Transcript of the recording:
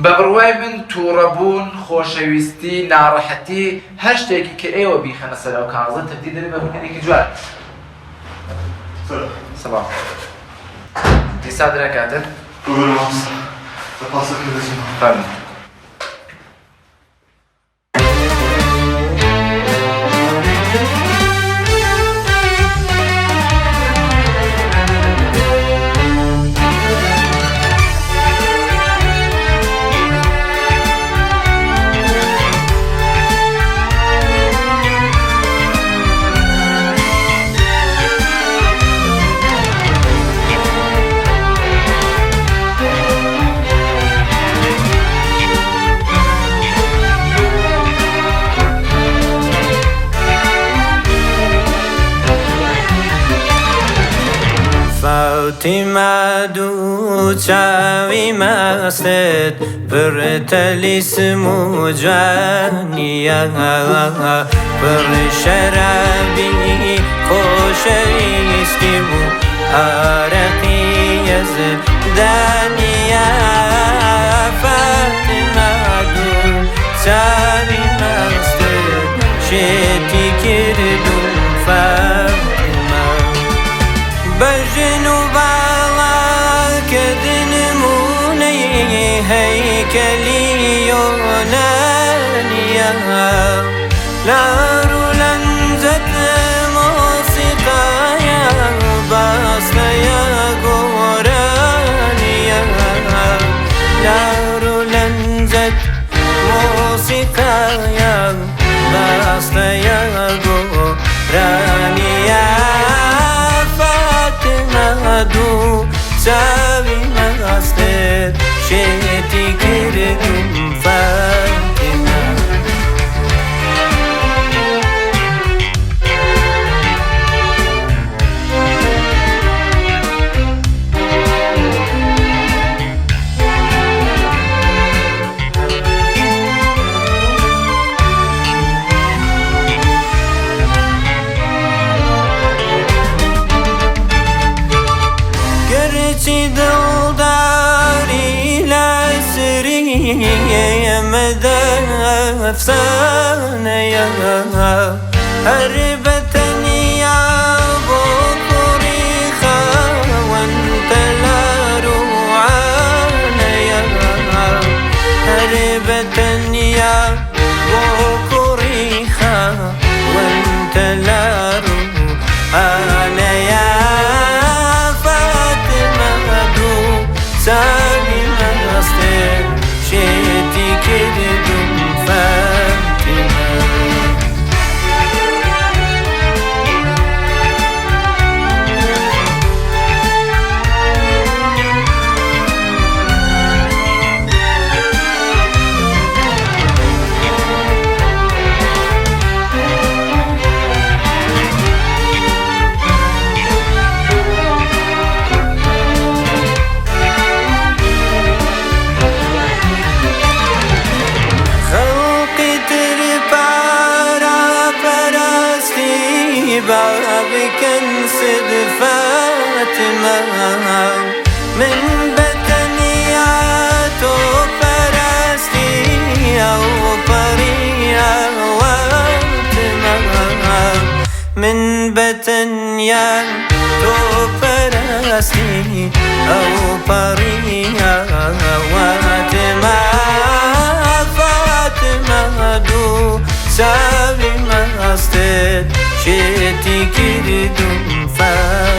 بە بڕوای من توڕەبوون، خۆشەویستی، ناڕەحەتی، هەر شتێکی کە ئێوە بیخەنە سەر ئەو کاغەزە تەبدیل دەبێت بە هونەرێکی جوان. سڵاو. دیسا درەنگ هاتن؟ ببورە مامۆستا لە پاسەکە دەچمەوە. فەرموو. فاتیمە دوو چاوی مەستت پڕ تەلیسم و جوانیە پڕ شەرابی خۆشەویستی و ئارەقی یەزدانیە فاتیمە دوو چاوی مەستت شێتی کردوم فاتیمە بەژن و باڵاکردن نمونەی هەیکەلی یۆنانیە لار و لەنجەت مۆسیقایە باستەیە گۆرانیە لار و لەنجەت مۆسیقایە باستەیە گۆرانیە فاتمە دوو چاوی مەستت شێتی کردم فاتمە. گەرچی دڵداری لە سری ئێمەدا ئەفسانەیە هەر بە تەنیا بۆ کوڕی خاوەن تەلار و عانەیە هەر بە تەنیا بۆ کوڕی خاوەن تەلار و عانەیە فاتمە دوو چاوی مەستت شێتی کردم فاتمە. خەڵقی تر پارا پەرستی با بکەن سد فاتمە من بە تەنیا تۆ پەرستی ئەو پەڕیە واتمە من بە تەنیا تۆ پەرستی ئەو پەڕیە واتمە فاتمە دوو چاوی مەستت شێتی کردم فاتمە.